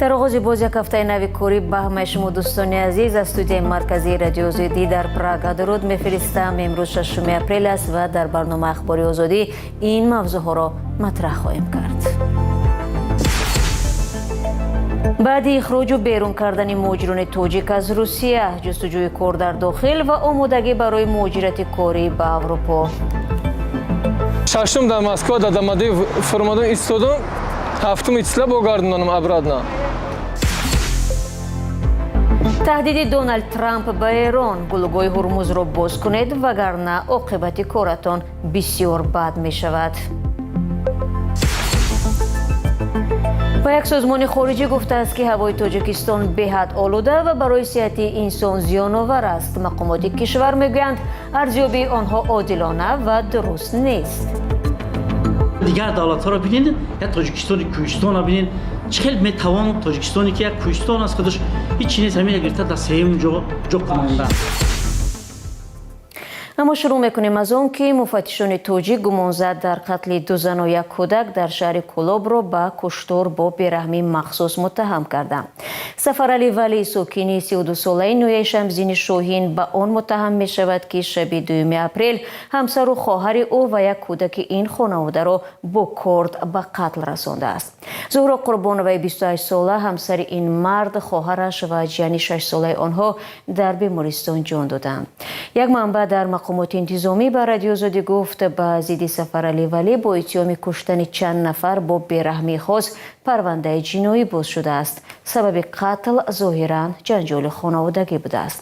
Дар оғози боз як ҳафтаи нави корӣ ба ҳамаи шумо, дӯстони азиз, аз студияи марказии Радиои Озодӣ дар Прага дуруд мефиристам. Имрӯз 6 апрел аст ва дар барномаи Ахбори Озодӣ ин мавзӯъҳоро матраҳ хоҳем кард. Баъди ихроҷу берун кардани муҳоҷирони тоҷик аз Русия, ҷустуҷӯи кор дар дохил ва омодагӣ барои муҳоҷирати корӣ ба Аврупо. Шашум дар Москва дар Домодедово фуромадам, истодам, ҳафтуми числа богардонам обратно. Таҳдиди Доналд Трамп ба Эрон: гулӯгоҳи Ҳурмузро боз кунед, вагарна оқибати коратон бисёр бад мешавад. Ва як созмони хориҷӣ гуфтааст, ки ҳавои Тоҷикистон беҳад олуда ва барои сиҳати инсон зиёновар аст. Мақомоти кишвар мегӯянд, арзёбии онҳо одилона ва дуруст нест. Дигар давлатҳоро бинед, як Тоҷикистони кӯҳистонро бинед, чӣ хел метавон Тоҷикистоне, ки як кӯҳистон аст, худаш ҳеҷ нест, ҳамина гирифта дар сеюм ҷо кунонда. Аммо шурӯъ мекунем аз он, ки муфаттишони тоҷик гумонзад дар қатли ду зану як кӯдак дар шаҳри Кӯлобро ба куштор бо бераҳмии махсус муттаҳам карданд. Сафаралӣ Валӣ, сокини 32-солаи ноҳияи Шамсиддини Шоҳин, ба он муттаҳам мешавад, ки шаби 2 апрел ҳамсару хоҳари ӯ ва як кӯдаки ин хонаводаро бо корд ба қатл расондааст. Зуҳро Қурбоноваи 28-сола, ҳамсари ин мард, хоҳараш ва ҷияни 6-солаи онҳо дар бемористон ҷон доданд. Як манбаъ дар мақомоти интизомӣ ба Радиои Озодӣ гуфт, ба зидди Сафаралӣ Валӣ бо иттиҳоми куштани чанд нафар бо бераҳмии хос парвандаи ҷиноӣ боз шудааст. Сабаби қатл зоҳиран ҷанҷоли хонаводагӣ будааст.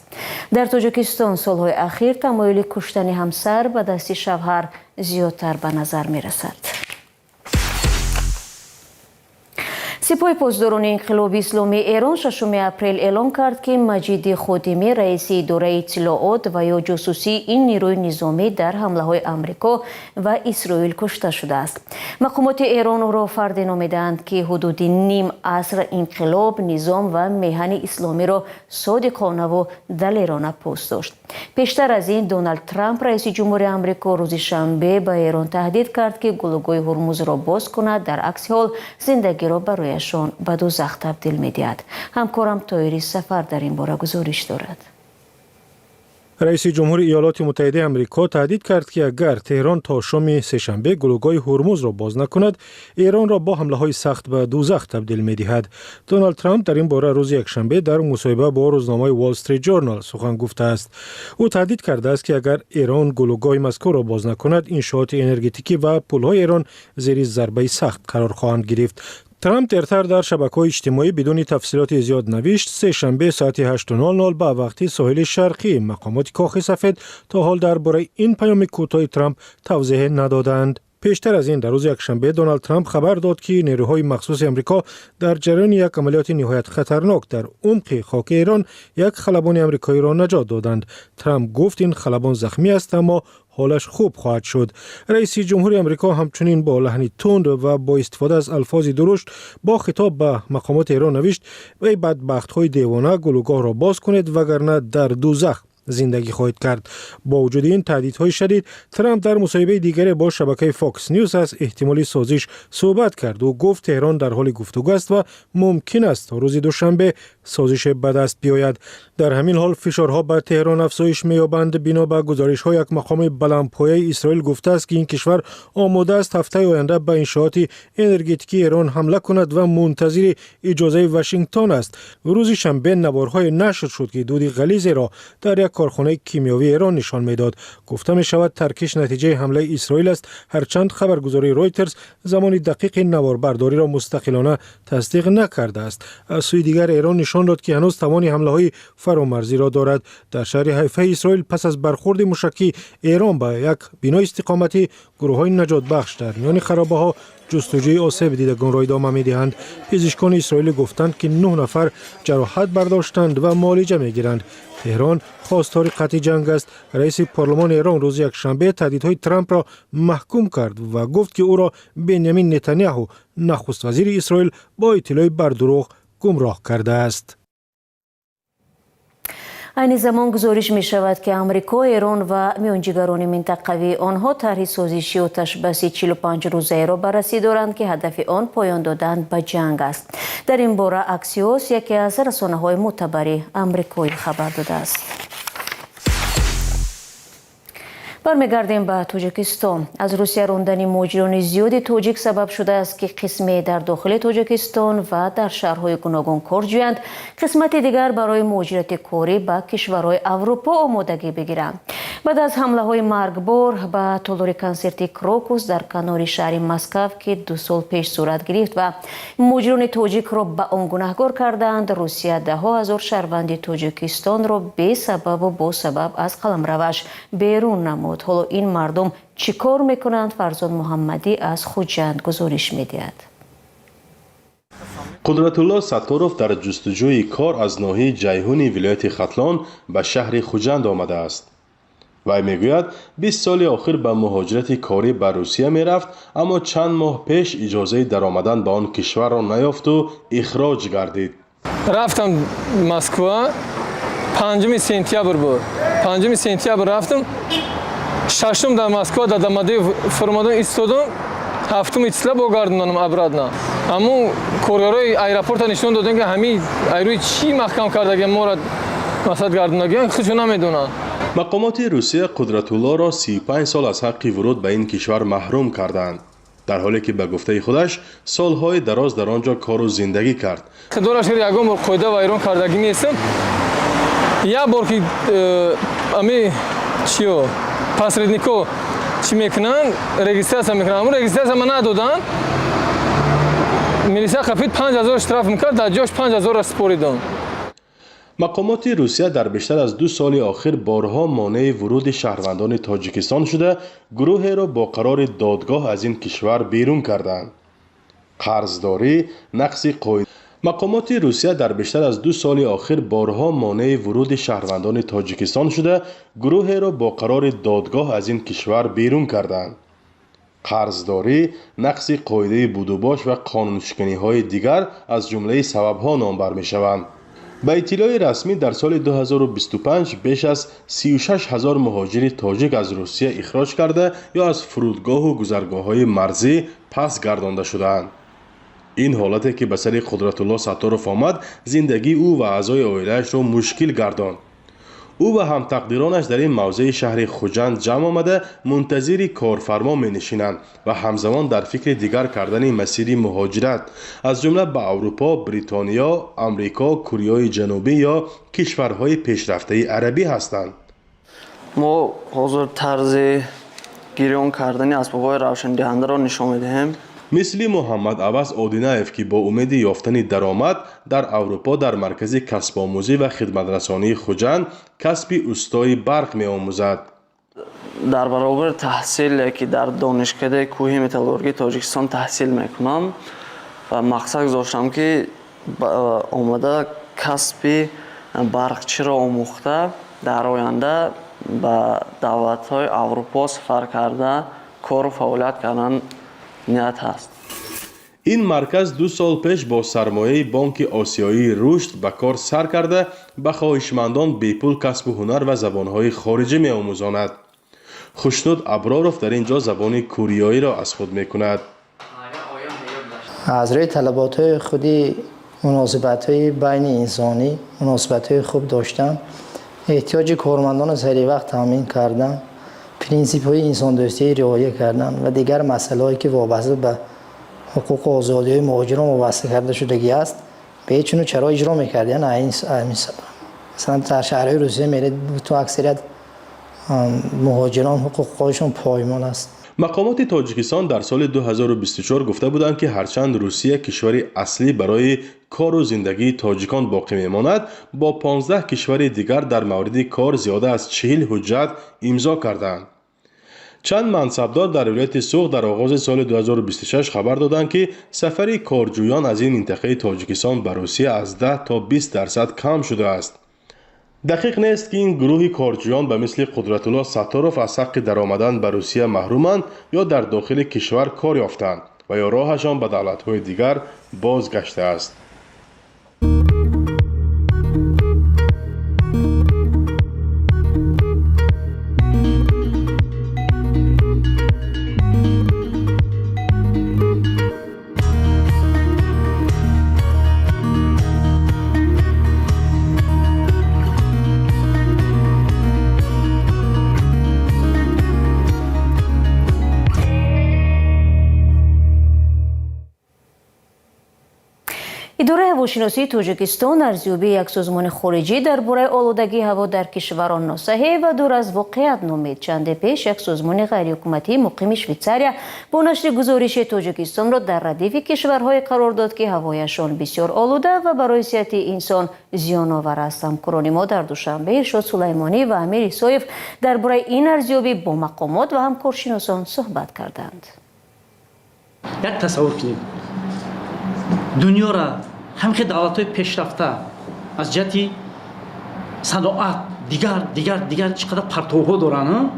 Дар Тоҷикистон солҳои ахир тамоюли куштани ҳамсар ба дасти шавҳар зиёдтар ба назар мерасад. Сипоҳи Посдорони Инқилоби Исломии Эрон 6 апрел эълон кард, ки Маҷиди Ходимӣ, раиси идораи иттилоот ва ё ҷосусии ин нерӯи низомӣ, дар ҳамлаҳои Амрико ва Исроил кушта шудааст. Мақомоти Эрон ӯро фарде номидаанд, ки ҳудуди ним аср инқилоб, низом ва меҳани исломиро содиқонаву далерона пос дошт. Пештар аз ин Доналд Трамп, раиси ҷумҳури Амрико, рӯзи шанбе ба Эрон таҳдид кард, ки гулӯгоҳи Ҳурмузро боз кунад, дар акси ҳол зиндагиро барояшон ба дӯзах табдил медиҳад. Ҳамкорам Тоҳири Сафар дар ин бора гузориш дорад. Раиси ҷумҳури Иёлоти Муттаҳидаи Амрико таҳдид кард, ки агар Теҳрон то шоми сешанбе гулӯгоҳи Ҳурмузро боз накунад, Эронро бо ҳамлаҳои сахт ба дӯзах табдил медиҳад. Доналд Трамп дар ин бора рӯзи якшанбе дар мусоҳиба бо рӯзномаи Wall Street Journal сухан гуфтааст. Ӯ таҳдид кардааст, ки агар Эрон гулӯгоҳи мазкурро боз накунад, иншооти энергетикӣ ва пулҳои Эрон зери зарбаи сахт қарор хоҳанд гирифт. Трамп дертар дар шабакаҳои иҷтимоӣ бидуни тафсилоти зиёд навишт: сешанбе соати 8:00 ба вақти Соҳили Шарқӣ. Мақомоти Кохи Сафед то ҳол дар бораи ин паёми кӯтоҳи Трамп тавзеҳе надоданд. Пештар аз ин дар рӯзи якшанбе Доналд Трамп хабар дод, ки нерӯҳои махсуси Амрико дар ҷараёни як амалиёти ниҳоят хатарнок дар умқи хоки Эрон як халабони амрикоиро наҷот доданд. Трамп гуфт, ин халабон захмӣ аст, аммо ҳолаш хуб хоҳад шуд. Раиси ҷумҳури Амрико ҳамчунин бо лаҳни тунд ва бо истифода аз алфози дурушт бо хитоб ба мақомоти Эрон навишт: «Эй бадбахтҳои девона, гулӯгоҳро боз кунед, вагарна дар дӯзах зиндагӣ хоҳед кард». Бо вуҷуди ин таҳдидҳои шадид, Трамп дар мусоҳибаи дигаре бо шабакаи Fox News аз эҳтимоли созиш суҳбат кард. Ӯ гуфт, Теҳрон дар ҳоли гуфтугӯ аст ва мумкин аст то рӯзи душанбе созише ба даст биёяд. Дар ҳамин ҳол фишорҳо ба Теҳрон афзоиш меёбанд. Бино ба гузоришҳо, як мақоми баландпояи Исроил гуфтааст, ки ин кишвар омода аст ҳафтаи оянда ба иншооти энергетикии Эрон ҳамла кунад ва мунтазири иҷозаи Вашингтон аст. Рӯзи шанбе наворҳое нашр шуд, ки дуди ғализеро дар як корхонаи кимиёвии Эрон нишон медод. Гуфта мешавад, таркиш натиҷаи ҳамлаи Исроил аст, ҳарчанд хабаргузории Ройтерс замони дақиқи наворбардориро мустақилона тасдиқ накардааст. Аз сӯи дигар, Эрон нишон дод, ки ҳанӯз тавони ҳамлаҳои фаромарзиро дорад. Дар шаҳри Ҳайфаи Исроил пас аз бархурди мушакии Эрон ба як бинои истиқоматӣ, гурӯҳҳои наҷотбахш дар миёни харобаҳо ҷустуҷӯи осеб дидагонро идома медиҳанд. Пизишкони исроилӣ гуфтанд, ки нӯҳ нафар ҷароҳат бардоштанд ва муолиҷа мегиранд. Теҳрон хостори қатъи ҷанг аст. Раиси парлумони Эрон рӯзи якшанбе таҳдидҳои Трампро маҳкум кард ва гуфт, ки ӯро Бенямин Нетаняҳу, нахуствазири Исроил, бо иттилои бардурӯғ гумроҳ кардааст. Айни замон гузориш мешавад, ки Амрико, Эрон ва миёнҷигарони минтақавии онҳо тарҳи созиши оташбаси 45-рӯзаеро баррасӣ доранд, ки ҳадафи он поён додан ба ҷанг аст. Дар ин бора Аксиос, яке аз расонаҳои мӯътабари амрикоӣ, хабар додааст. Бармегардем ба Тоҷикистон. Аз Русия рондани муҳоҷирони зиёди тоҷик сабаб шудааст, ки қисме дар дохили Тоҷикистон ва дар шаҳрҳои гуногун кор ҷӯянд, қисмати дигар барои муҳоҷирати корӣ ба кишварҳои Аврупо омодагӣ бигиранд. Баъд аз ҳамлаҳои маргбор ба толори консерти Крокус дар канори шаҳри Москав, ки 2 сол пеш сурат гирифт ва муҳоҷирони тоҷикро ба он гунаҳгор карданд, Русия даҳҳо ҳазор шаҳрванди Тоҷикистонро бесабабу босабаб аз қаламраваш берун намуд. Ҳоло ин мардум чӣ кор мекунанд? Фарзод Муҳаммадӣ аз Хуҷанд гузориш медиҳад. Қудратулло Сатторов дар ҷустуҷӯи кор аз ноҳияи Ҷайҳуни вилояти Хатлон ба шаҳри Хуҷанд омадааст. Вай мегӯяд, 20 соли охир ба муҳоҷирати корӣ ба Русия мерафт, аммо чанд моҳ пеш иҷозаи даромадан ба он кишварро наёфту ихроҷ гардид. Рафтам Москва, 5 сентябр буд. 5 сентябр рафтам, шашум дар Москва дар Домодедово фуромадам, истодам, ҳафтуми числа богардонам обратно. Ҳамун коргарои аэропорта нишон додем, ки ҳамин айрӯи чӣ маҳкам кардагиам моро, масалан, гардонагиам, худшо намедонанд. Мақомоти Русия Қудратуллоро 35 сол аз ҳаққи вуруд ба ин кишвар маҳрум карданд, дар ҳоле ки, ба гуфтаи худаш, солҳои дароз дар он ҷо кору зиндагӣ кард. Худоро шукр, ягон бор қоида вайрон кардагӣ нестам. Як бор ки ами чиё посреднико чӣ мекунанд, регистрация мекунанд, ҳамун регистрация ма надоданд, милиса қапид, 5000 штраф мекард, дар ҷош 5000-ро супоридам. Мақомоти Русия дар бештар аз 2 соли охир борҳо монеи вуруди шаҳрвандони Тоҷикистон шуда, гурӯҳеро бо қарори додгоҳ аз ин кишвар берун карданд. Қарздорӣ, нақзи қоида. Мақомоти Русия дар бештар аз 2 соли охир борҳо монеи вуруди шаҳрвандони Тоҷикистон шуда, гурӯҳеро бо қарори додгоҳ аз ин кишвар берун карданд. Қарздорӣ, нақзи қоидаи будубош ва қонуншиканиҳои дигар аз ҷумлаи сабабҳо номбар мешаванд. Ба иттилои расмӣ, дар соли 2025 беш аз 36 ҳазор муҳоҷири тоҷик аз Русия ихроҷ карда ё аз фурудгоҳу гузаргоҳҳои марзӣ пас гардонда шудаанд. Ин ҳолате, ки ба сари Қудратулло Сатторов омад, зиндагии ӯ ва аъзои оилаашро мушкил гардонд. Ӯ ва ҳамтақдиронаш дар ин мавзеи шаҳри Хуҷанд ҷамъ омада, мунтазири корфармо менишинанд ва ҳамзамон дар фикри дигар кардани масири муҳоҷират, аз ҷумла ба Аврупо, Бритониё, Амрико, Кореяи Ҷанубӣ ё кишварҳои пешрафтаи арабӣ ҳастанд. Мо ҳозир тарзи гирён кардани асбобҳои равшандиҳандаро нишон медиҳем. Мисли Муҳаммад Аваз Одинаев, ки бо умеди ёфтани даромад дар Аврупо дар маркази касбомӯзӣ ва хидматрасонии Хуҷанд касби устои барқ меомӯзад. Дар баробари таҳсиле, ки дар Донишкадаи кӯҳи металлургии Тоҷикистон таҳсил мекунам ва мақсад гузоштам, ки омада касби барқчиро омӯхта, дар оянда ба давлатҳои Аврупо сафар карда, кору фаъолият кардан ният ҳаст. Ин марказ 2 сол пеш бо сармояи Бонки Осиёии Рушд ба кор сар карда, ба хоҳишмандон бепул касбу ҳунар ва забонҳои хориҷӣ меомӯзонад. Хушнуд Аброров дар ин ҷо забони куриёиро аз худ мекунад. Аз рӯи талаботҳои худи муносибатҳои байни инсонӣ, муносибатҳои хуб доштан, эҳтиёҷи кормандонро саривақт таъмин кардан, принсипҳои инсондӯстии риоя кардан ва дигар масъалаҳое, ки вобаста ба ҳуқуқу озодиҳои муҳоҷирон вобаста карда шудагӣ аст, бечуну чаро иҷро мекардиян. Ҳамин сабаб, масалан, дар шаҳрҳои Русия меред, ту аксарият муҳоҷирон ҳуқуқҳояшон поймол аст. Мақомоти Тоҷикистон дар соли 2024 гуфта буданд, ки ҳарчанд Русия кишвари аслӣ барои кору зиндагии тоҷикон боқӣ мемонад, бо 15 кишвари дигар дар мавриди кор зиёда аз 40 ҳуҷҷат имзо кардаанд. Чанд мансабдор дар вилояти Суғд дар оғози соли 2026 хабар доданд, ки сафари корҷӯён аз ин минтақаи Тоҷикистон ба Русия аз 10 то 20% кам шудааст. Дақиқ нест, ки ин гурӯҳи корҷӯён ба мисли Қудратулло Сатторов аз ҳаққи даромадан ба Русия маҳруманд ё дар дохили кишвар кор ёфтанд ва ё роҳашон ба давлатҳои дигар боз гаштааст. Ҳавошиносии Тоҷикистон арзёбии як созмони хориҷӣ дар бораи олудагии ҳаво дар кишварро носаҳеҳ ва дур аз воқеият номид. Чанде пеш як созмони ғайриҳукуматии муқими Швейтсария бо нашри гузориши Тоҷикистонро дар радифи кишварҳое қарор дод, ки ҳавояшон бисёр олуда ва барои сиҳати инсон зиёновар аст. Ҳамкорони мо дар Душанбе, Иршод Сулаймонӣ ва Амир Исоев, дар бораи ин арзёбӣ бо мақомот ва ҳам коршиносон суҳбат карданд. Як тасаввур кунед, дунёра ҳамхел давлатҳои пешрафта аз ҷиҳати саноат, дигар, дигар, дигар, чӣ қадар партовҳо доранд.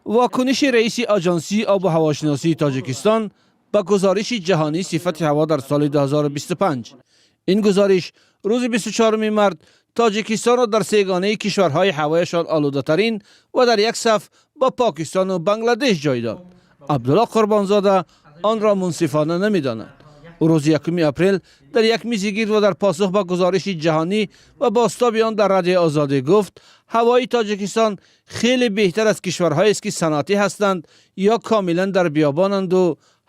Вокуниши раиси Оҷонсии обу ҳавошиносии Тоҷикистон ба гузориши ҷаҳонии сифати ҳаво дар соли 2025. Ин гузориш рӯзи 24 март Тоҷикистонро дар сегонаи кишварҳои ҳавояшон олудатарин ва дар як саф бо Покистону Бангладеш ҷой дод. Абдулло Қурбонзода онро мунсифона намедонад. Ӯ рӯзи 1 апрел дар як мизи гирд ва дар посух ба гузориши ҷаҳонӣ ва бозтоби он дар Радиои Озодӣ гуфт, ҳавои Тоҷикистон хеле беҳтар аз кишварҳоест, ки саноатӣ ҳастанд ё комилан дар биёбонанду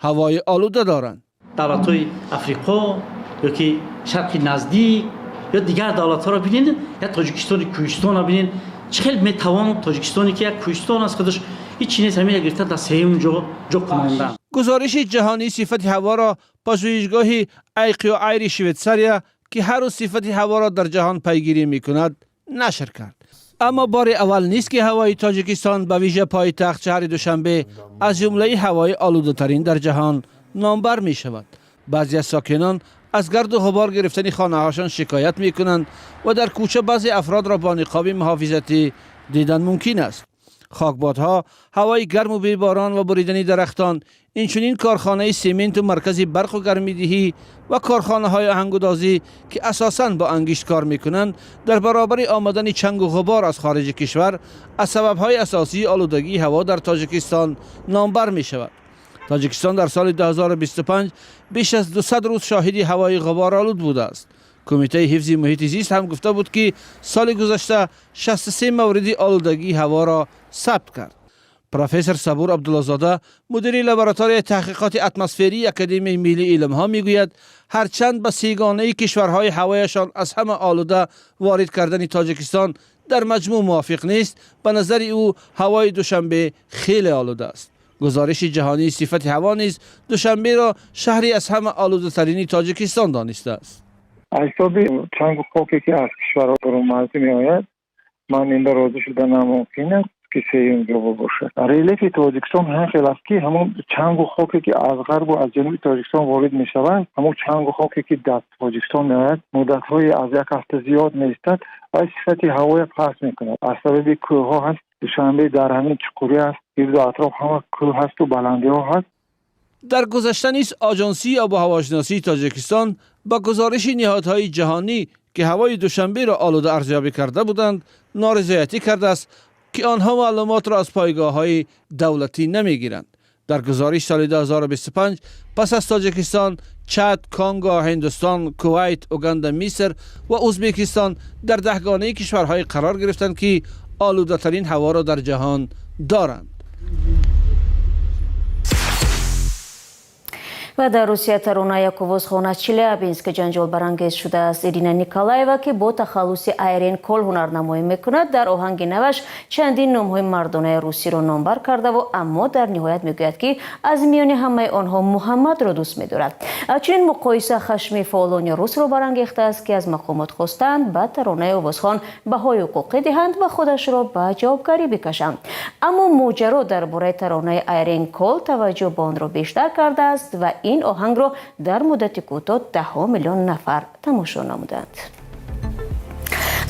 ҳавои олуда доранд. Давлатҳои Африқо ё ки Шарқи Наздик ё дигар давлатҳоро бинед, як Тоҷикистони кӯҳистонро бинед, чӣ хел метавон Тоҷикистоне ки як кӯҳистон аст, худаш ҳичи нест, ҳамина гирифта дар сеюм ҷо кунондан. Гузориши ҷаҳонии сифати ҳаворо пажӯҳишгоҳи IQAir Швейтсария, ки ҳар рӯз сифати ҳаворо дар ҷаҳон пайгирӣ мекунад, нашр кард. Аммо бори аввал нест, ки ҳавои Тоҷикистон, ба вижа пойтахт шаҳри Душанбе, аз ҷумлаи ҳавои олудатарин дар ҷаҳон номбар мешавад. Баъзе аз сокинон аз гарду ғубор гирифтани хонаҳошон шикоят мекунанд ва дар кӯча баъзе афродро бо ниқоби муҳофизатӣ дидан мумкин аст. Хокбодҳо, ҳавои гарму беборон ва буридани дарахтон, инчунин корхонаи сементу маркази барқу гармидиҳӣ ва корхонаҳои оҳангудозӣ, ки асосан бо ангишт кор мекунанд, дар баробари омадани чангу ғубор аз хориҷи кишвар, аз сабабҳои асосии олудагии ҳаво дар Тоҷикистон номбар мешавад. Тоҷикистон дар соли 2025 беш аз 200 рӯз шоҳиди ҳавои ғуборолуд будааст. Кумитаи ҳифзи муҳити зист ҳам гуфта буд, ки соли гузашта 63 мавриди олудагии ҳаворо сабт кард. Профессор Сабур Абдуллозода, мудири лабораторияи таҳқиқоти атмосферии Академияи миллии илмҳо, мегӯяд, ҳарчанд ба сегонаи кишварҳои ҳавояшон аз ҳама олуда ворид кардани Тоҷикистон дар маҷмӯъ мувофиқ нест, ба назари ӯ ҳавои Душанбе хеле олуда аст. Гузориши ҷаҳонии сифати ҳаво низ Душанберо шаҳри аз ҳама олудатарини Тоҷикистон донистааст. Аз ҳисоби чангу хоке, ки аз кишварҳо берунмарзӣ меояд, ман инда розӣ шуда намумкин аст, ки сеюм ҷо бошад. Релефи Тоҷикистон ҳамин хел аст, ки ҳамон чангу хоке, ки аз ғарбу аз ҷануби Тоҷикистон ворид мешавад, ҳамон чангу хоке, ки дар Тоҷикистон меояд, муддатҳои аз як ҳафта зиёд меистад ва сифати ҳавоя паст мекунад. Аз сабаби кӯҳҳо ҳаст, Душанбе дар ҳамин чуқурӣ аст, гирду атроф ҳама кӯҳ ҳасту баландиҳо ҳаст. Дар гузашта низ Оҷонсии обу ҳавошиносии Тоҷикистон ба гузориши ниҳодҳои ҷаҳонӣ, ки ҳавои Душанберо олуда арзёбӣ карда буданд, норизоятӣ кардааст, ки онҳо маълумотро аз пойгоҳҳои давлатӣ намегиранд. Дар гузориш соли 2025 пас аз Тоҷикистон Чад, Конго, Ҳиндустон, Кувайт, Уганда, Миср ва Ӯзбекистон дар даҳгонаи кишварҳое қарор гирифтанд, ки олудатарин ҳаворо дар ҷаҳон доранд. Ва дар Русия тарона як овозхон аз Челябинск ҷанҷолбарангез шудааст. Ирина Николаева, ки бо тахаллуси Айрен Кол ҳунарнамоӣ мекунад, дар оҳанги наваш чандин номҳои мардонаи русиро номбар кардаву, аммо дар ниҳоят мегӯяд, ки аз миёни ҳамаи онҳо Муҳаммадро дӯст медорад. Чунин муқоиса хашми фаъолони русро барангехтааст, ки аз мақомот хостанд ба таронаи овозхон баҳои ҳуқуқӣ диҳанд ва худашро ба ҷавобгарӣ бикашанд. Аммо моҷаро дар бораи таронаи Айрен Кол таваҷҷӯҳ ба онро бештар кардааст ва ин оҳангро дар муддати кӯтоҳ даҳҳо миллион нафар тамошо намуданд.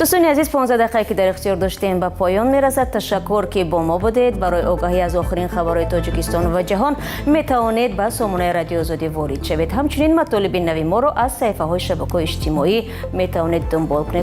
Дӯстони азиз, 15 дақиқае, ки дар ихтиёр доштем, ба поён мерасад. Ташаккур, ки бо мо будед. Барои огаҳӣ аз охирин хабарҳои Тоҷикистон ва ҷаҳон метавонед ба сомонаи Радиои Озодӣ ворид шавед. Ҳамчунин матолиби нави моро аз саҳифаҳои шабакаҳои иҷтимоӣ метавонед дунбол кунед.